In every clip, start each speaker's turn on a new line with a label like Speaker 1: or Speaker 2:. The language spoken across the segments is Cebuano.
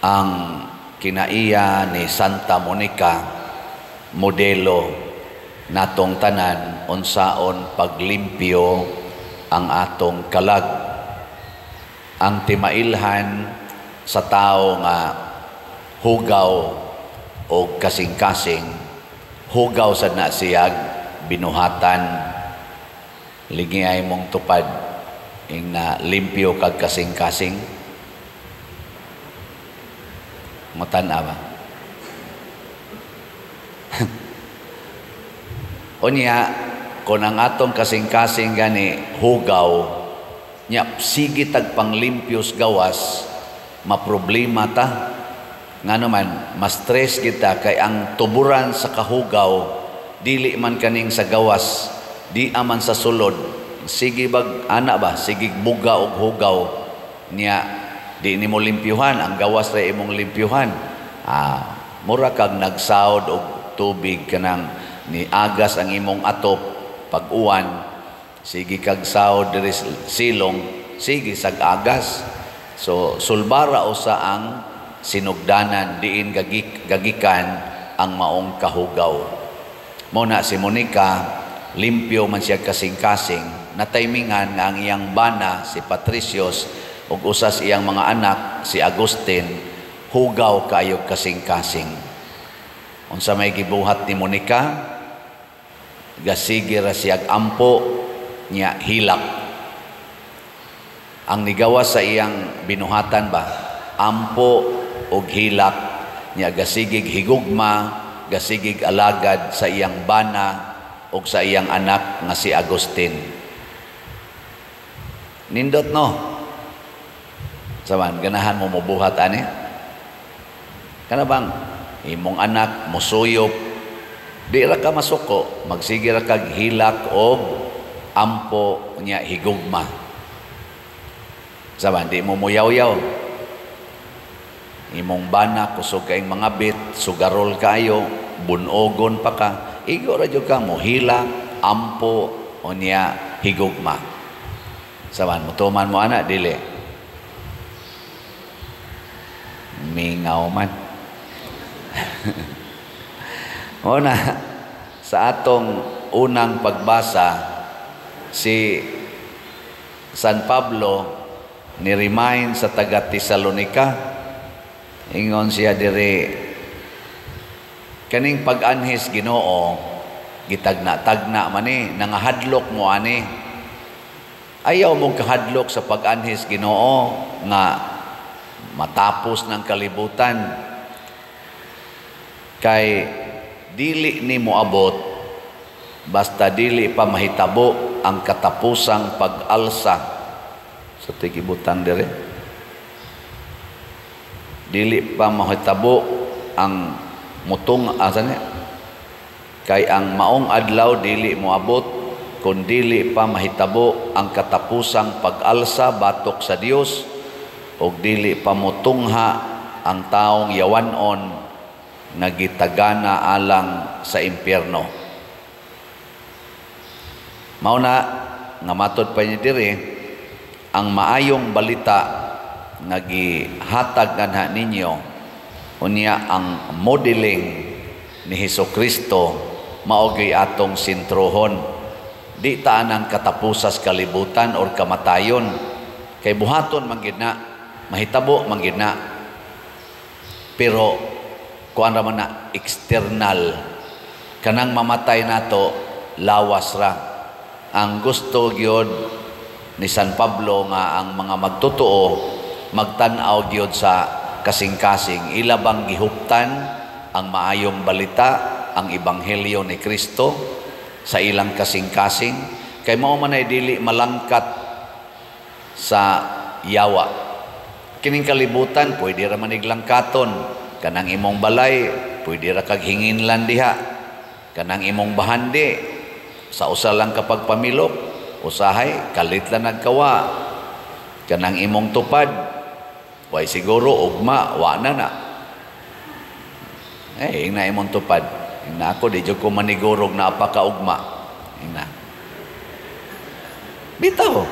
Speaker 1: Ang kinaiya ni Santa Monica, modelo natong tanan unsaon paglimpyo ang atong kalag. Ang timailhan sa tao nga hugaw o kasing-kasing, hugaw sad na siyag binuhatan. Lingi ay mong tupad ing na limpyo kag kasing-kasing. Matan-a ba? Unya, kung ang atong kasing-kasing gani hugaw, nya sige tag panglimpyos gawas, maproblema ta. Nga naman, mas stress kita kay ang tuburan sa kahugaw, dili man kaning sa gawas, di aman sa sulod. Sige bag, ana ba, sige buga og hugaw, niya, di nimo limpyuhan, ang gawas ra imong limpyuhan. Mura kag nagsaod og tubig kanang ni agas ang imong atop pag-uwan, sige kag saod diri silong, sige sag agas. So sulbara usa ang sinugdanan diin gagikan ang maong kahugaw. Mo na si Monica, limpyo man siya kasing-kasing, nataymingan nga ang iyang bana si Patricios ug usas iyang mga anak si Agustin hugaw kaayo kasing-kasing. Unsa may gibuhat ni Monica? Gasige ra siyag ampo nya hilak. Ang nigawas sa iyang binuhatan ba, ampo og hilak, nya gasigig higugma, gasigig alagad sa iyang bana og sa iyang anak nga si Agustin. Nindot no? Saban, ganahan mo mobuhat ani? Kana bang imong anak mosuyop, di ra ka masuko, magsige ra kag hilak og ampo nya higugma. Saban, di mo muyaw-yaw. Imong bana kusog kaayong mga bit, sugarol kaayo, bunogon pa ka, igo ra jud ka mohilak, ampo unya higugma. Saban, mutuman mo ana dili. Mingaw man. Una, sa atong unang pagbasa, si San Pablo ni-remind sa taga Tesalonica. Ingon siya diri, kaning pag-anhis Ginoo, gitagna-tagna man ni, nangahadlok mo ani. Ayaw mong kahadlok sa pag-anhis Ginoo nga matapos ng kalibutan. Kay dili ni moabot basta dili pa mahitabo ang katapusang pag-alsa. Sa tigibutang dire, dili pa mahitabo ang mutong asa niya. Kay ang maong adlaw dili moabot kun dili pa mahitabo ang katapusang pag-alsa batok sa Dios ug dili pa motungha ang taong yawanon nga gitagana alang sa impyerno. Mao na nga matod pa niya diri ang maayong balita nga gihatag nganha ninyo, unya ang modeling ni Hesus Kristo mao gyud atong sentrohon. Di ta anang katapusas kalibutan or kamatayon, kay buhaton man gid na, mahitabo man gid na, pero kuan ra man na external. Kanang mamatay nato lawas ra. Ang gusto gyud ni San Pablo nga ang mga magtotoo magtan-aw gyud sa kasing-kasing, ila bang gihuptan ang maayong balita, ang ebanghelyo ni Kristo sa ilang kasing-kasing, kay mao man ay dili malangkat sa yawa. Kining kalibutan pwede ra man iglangkaton, kanang imong balay pwede ra kag hinginlan diha, kanang imong bahandi sa usa lang kapag pamilok usahay kalit lang nagkawa, kanang imong tupad way siguro ugma wa na na. Ingna imong tupad, ingna ako di jud ko manigurog na apakaugma. Ingna bitaw.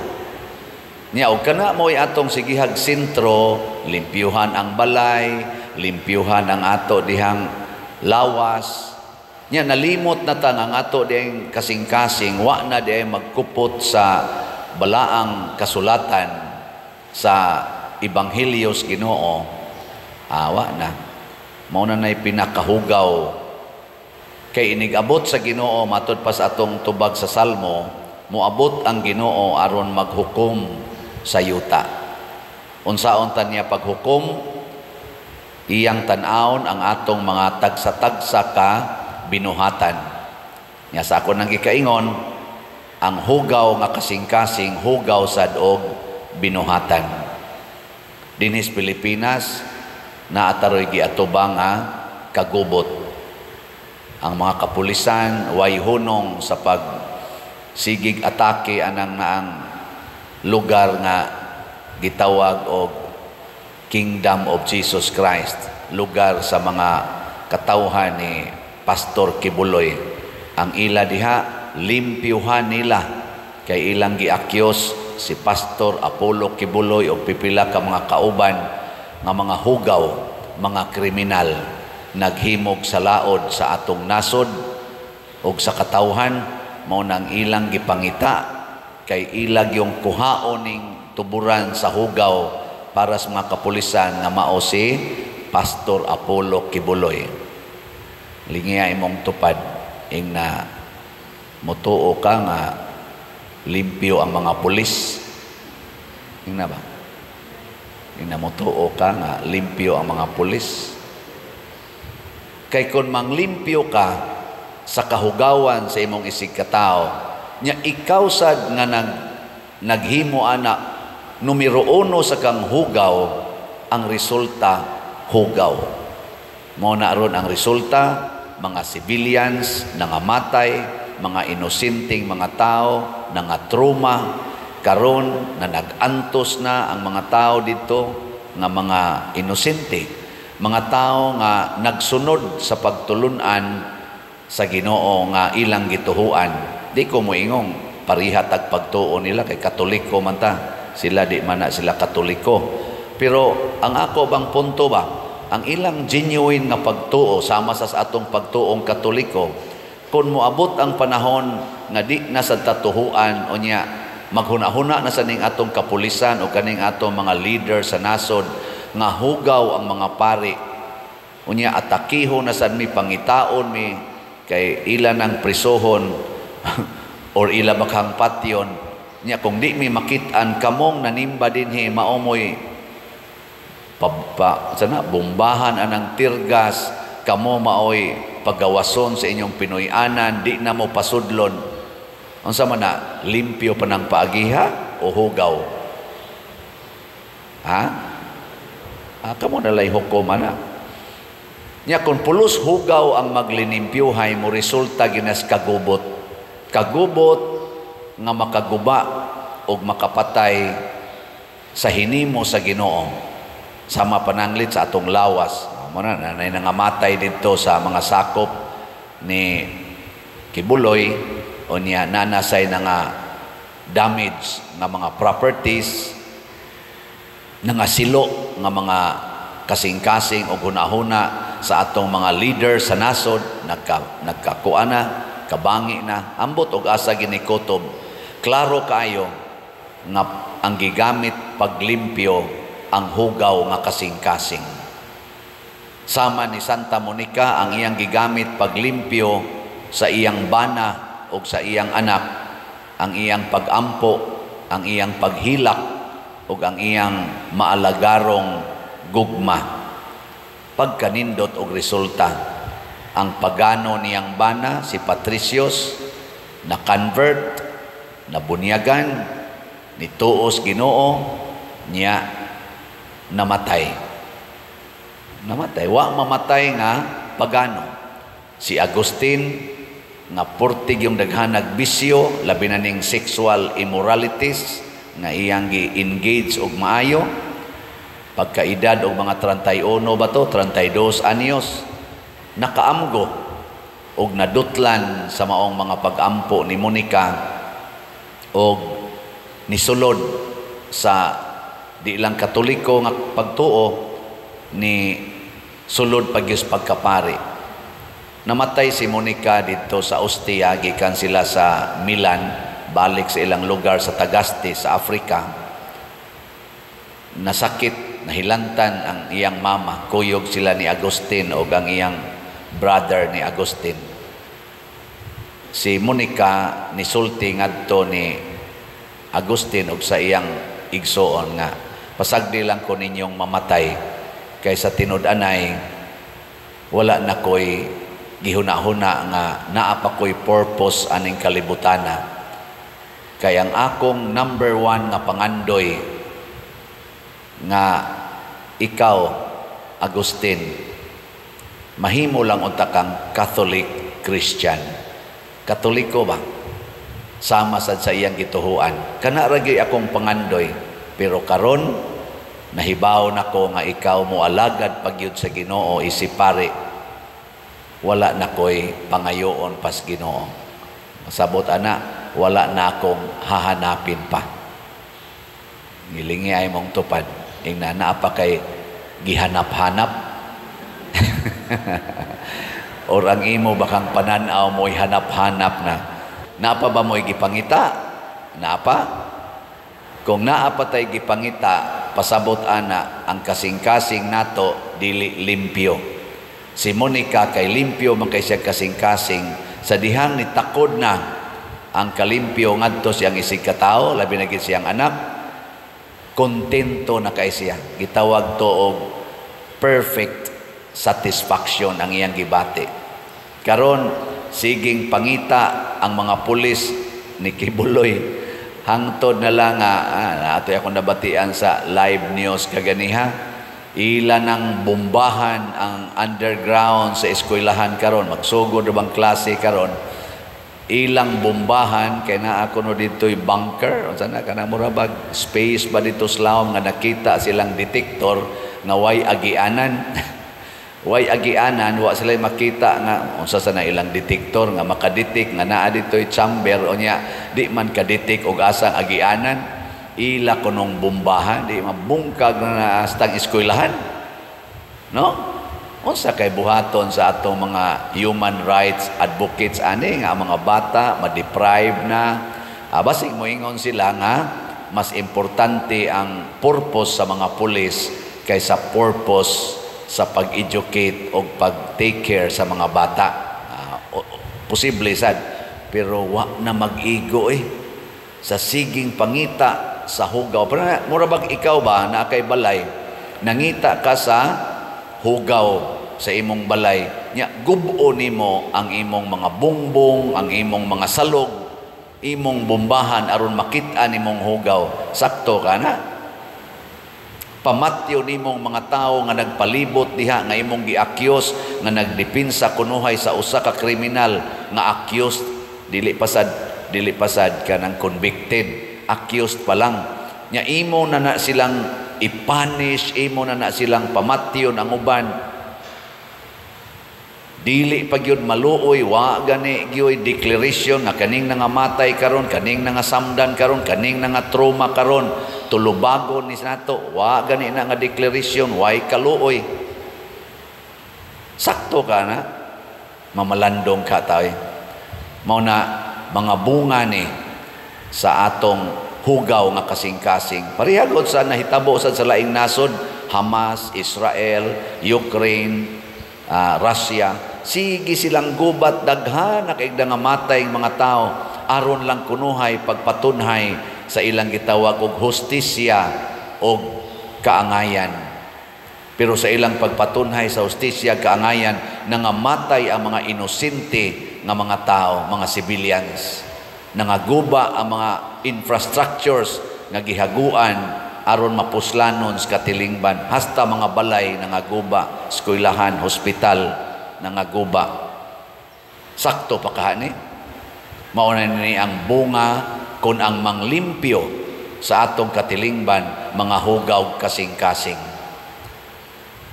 Speaker 1: Nya og kana mo'y atong sigihag sentro, limpyuhan ang balay, limpyuhan ang ato dihang lawas. Nya nalimot na ta nga ang ato dihang kasing-kasing wa na diay magkupot sa balaang kasulatan sa Ebanghelyo sa Ginoo. Awa na. Mao na nay pinakahugaw kay inig-abot sa Ginoo, matud pa sa atong tubag sa Salmo, moabot ang Ginoo aron maghukom sa yuta. Unsaon ta niya paghukom? Iyang tan-awon ang atong mga tagsa-tagsa ka binuhatan. Nya sa ako nang gikaingon, ang hugaw nga kasing-kasing, hugaw sad og binuhatan. Dinhis Pilipinas, naataroy giatubang nga kagubot. Ang mga kapulisan way hunong sa pag sigig atake anang naang lugar nga gitawag og Kingdom of Jesus Christ, lugar sa mga katawhan ni Pastor Quiboloy. Ang ila diha, limpyuhan nila kay ilang giakyos si Pastor Apollo Quiboloy og pipila ka mga kauban nga mga hugaw, mga kriminal, naghimog sa laod sa atong nasod ug sa katawhan. Mao nang ilang gipangita kay ilag yung kuhaon ning tuburan sa hugaw para sa mga kapulisan nga mao si Pastor Apollo Quiboloy. Lingiya imong tupad ing na mutuo ka nga limpyo ang mga pulis. Ing na ba? Ing na mutuo ka nga limpyo ang mga pulis. Kay kung manglimpyo ka sa kahugawan sa imong isig katao, nya ikaw sad nga naghimo ana numero uno sa kang hugaw, ang resulta hugaw. Mao na ron ang resulta, mga civilians nangamatay, mga inosenteng mga tao nangatruma karon na nag-antos na ang mga tao dito nga mga inosente, mga tao nga nagsunod sa pagtulunan sa Ginoo nga ilang gituhuan. Di ko moingong pariha tag pagtuo nila kay Katoliko man ta. Sila di man na sila Katoliko. Pero ang ako bang punto ba, ang ilang genuine nga pagtuo sama sa atong pagtuong Katoliko, kung moabot ang panahon nga di na sa tatuhuan o niya maghuna-huna na sa ning atong kapulisan o kaning atong mga leader sa nasod nga hugaw ang mga pari, unya atakiho na sad mi, pangitaon mi kay ila ng prisohon or ila bakhang patyon niya, kung di mi makit-an kamong nanimba dinhi, maomoy pa, sana bombahan anang tirgas kamo, maoy pagawason sa inyong Pinoy-anan, di na mo pasudlon. Unsa man na, limpyo pa ng paagiha o hugaw? Ha? Ah, kamo nalay hukom ana. Nya kung pulos hugaw ang maglinimpyuhay mo, resulta ginas kagubot. Kagubot nga makaguba og makapatay sa hinimo sa Ginoo. Sama pananglit sa atong lawas. Mo na nanay nangamatay didto sa mga sakop ni Quiboloy o niya nanasay na nga damage nga mga properties, nga silo nga mga kasing-kasing o hunahuna sa atong mga leader sa nasod, nagkakuan na, kabangi na, ambot og asa ginikutob. Klaro kaayo nga ang gigamit paglimpyo ang hugaw nga kasing-kasing. Sama ni Santa Monica, ang iyang gigamit paglimpyo sa iyang bana o sa iyang anak, ang iyang pagampo, ang iyang paghilak, ug ang iyang maalagarong gugma. Pagkanindot og resulta, ang pagano niyang bana, si Patricios, na convert, na bunyagan, nituos Ginoo, niya namatay. Namatay. Wa mamatay nga pagano. Si Agustin, nga purtig yung daghanag bisyo, labi na ning sexual immoralities, nga iyang gi-engage og maayo, pagkaedad og mga 31 ba to, 32 anyos, nakaamgo og nadutlan sa maong mga pag-ampo ni Monica og nisulod sa di lang Katoliko nga pagtuo, ni sulod pagyus pagkapari. Namatay si Monica didto sa Ostia, gikan sila sa Milan, balik sa ilang lugar sa Tagaste sa Africa. Nasakit, nahilantan ang iyang mama. Kuyog sila ni Agustin o ang iyang brother ni Agustin. Si Monica nisulti ngadto ni Agustin og sa iyang igsoon nga, "Pasagdi lang ko ninyong mamatay kay sa tinud-anay wala na ko'y gihuna-huna nga naa pa ko'y purpose aning kalibutana. Kay ang akong number one nga pangandoy nga ikaw, Agustin, mahimo lang unta kang Catholic Christian." Katoliko ba? Sama sad sa iyang gituhuan. "Kana ra gyud akong pangandoy, pero karon nahibaw nako nga ikaw mo alagad pagyud sa Ginoo isip pare. Wala na ko'y pangayoon pas Ginoo. Masabot ana, wala na akong hahanapin pa." Gilingi ay mong tupad. Ingna naa pa kay gihanap-hanap? Or ang imo bakang pananaw mo'y hanap-hanap na? Naa pa ba mo'y gipangita? Naa pa? Kung naa pa tay gipangita, pasabot ana ang kasing-kasing nato dili limpyo. Si Monica kay limpyo man kay siya kasing-kasing sa dihang nitakod na ang kalimpyo ngadto siyang isig katao, labi na gid siyang anak, kontento na kay siya. Gitawag to og perfect satisfaction ang iyang gibati. Karon siging pangita ang mga pulis ni Quiboloy, hangtod na lang nga atoy akong nabatian sa live news kaganiha, ila nang bombahan ang underground sa eskwelahan karon. Magsugod bang klase karon, ilang bombahan kay naa kuno dito'y bunker, unsa na kana, mura bag space ba dito sa lawom nga nakita silang detector nga way agianan, way agianan. Wa sila makita nga unsa sa na ilang detector nga makadetect nga naa dito'y chamber. Unya di man kadetect og asang agianan, ila kunong bombahan, di mabungkag na naastang eskwelahan, no? Unsa kay buhaton sa atong mga human rights advocates ani nga ang mga bata ma-deprive na? Basig moingon sila nga mas importante ang purpose sa mga pulis kaysa purpose sa pag-educate o pag-take care sa mga bata. Posible sad, pero wa na mag-igo eh sa siging pangita sa hugaw. Pero mura bag ikaw ba na kay balay, nangita ka sa hugaw sa imong balay nya, gubo nimo ang imong mga bongbong, ang imong mga salog, imong bombahan aron makita nimong hugaw. Sakto ka na? Pamatyo nimong mga tao nga nagpalibot diha nga imong gi-accuse nga nagdepensa kunuhay sa usa ka kriminal nga accused, dili pasad kanang convicted, accused pa lang. Nya imo na na silang i-punish, imo na na silang pamatyon ang uban. Dili pa gyud maluoy, wa gani gyud declaration nga kaning nangamatay karon, kaning nangasamdan karon, kaning nga trauma karon, tulubagon ni nato. Wa gani na nga declaration, way kaluoy. Sakto ka na? Mamalandong ka tayo. Mao na mga bunga ni sa atong hugaw nga kasing-kasing. Parehagod sa nahitabo sa laing nasod, Hamas, Israel, Ukraine, Russia. Sige silang gubat, daghan na kay nga matay mga tao aron lang kunuhay pagpatunhay sa ilang gitawag og hustisya og kaangayan. Pero sa ilang pagpatunhay sa hustisya kaangayan, nangamatay ang mga inosente nga mga tao, mga civilians. Nangaguba ang mga infrastructures nga gihaguan aron mapuslanon sa katilingban, hasta mga balay nangaguba, eskwelahan, hospital nangaguba. Sakto pa kahani? Mao na ni ang bunga kung ang manglimpyo sa atong katilingban mga hugaw kasing-kasing.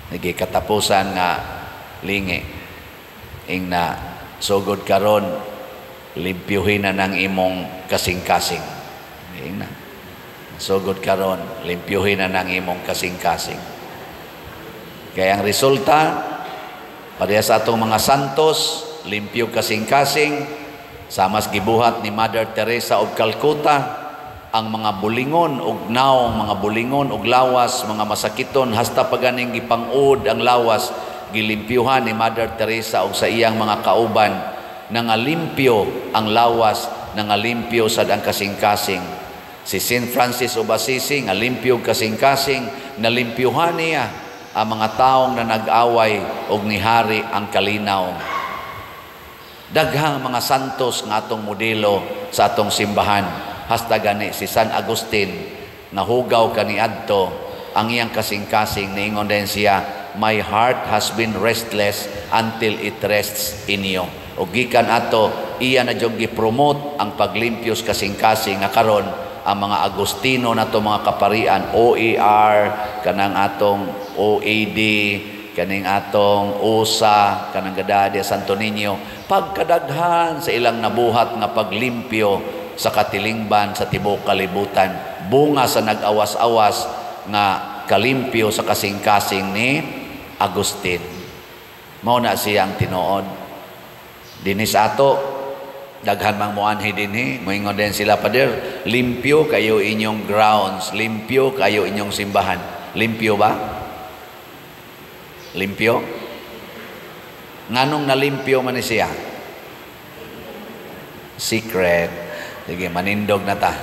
Speaker 1: Nagi katapusan nga lingi. Ing na sugod karon, limpyuhin na ng imong kasing-kasing. Ing na. Sugod karon, limpyuhin na nang imong kasing-kasing. Kaya ang resulta, pareha sa atong mga santos, limpyo kasing-kasing, sama sa gibuhat ni Mother Teresa of Calcutta, ang mga bulingon og nawong, mga bulingon og lawas, mga masakiton, hasta paganing gipang-ud ang lawas, gilimpyuhan ni Mother Teresa og sa iyang mga kauban, nangalimpyo ang lawas, nangalimpyo sad ang kasing-kasing. Si Saint Francis of Assisi, nga limpyo kasing-kasing, nalimpyuhan niya ang mga taong na nag-away og nihari ang kalinaw. Daghang mga santos nga atong modelo sa atong simbahan. Hasta gani si San Agustin, nahugaw kaniadto ang iyang kasing-kasing, niingon din siya, "My heart has been restless until it rests in you." O gikan ato, iya na jud gi-promote ang paglimpyo sa kasing-kasing nga karon ang mga Agustino nato mga kaparian, OAR, kanang atong OAD, kaning atong USA, kanang Gadadia Santo Niño, pagkadaghan sa ilang nabuhat nga paglimpyo sa katilingban sa tibuok kalibutan, bunga sa nag-awas-awas nga kalimpyo sa kasing-kasing ni Agustin. Mao na siya ang tinuod. Dinhi sa ato, daghan mang moanhi dinhi, moingon din sila, "Pader, limpyo kayo inyong grounds, limpyo kayo inyong simbahan." Limpyo ba? Limpyo? Nganong nalimpyo man ni siya? Secret. Sige, manindog na ta.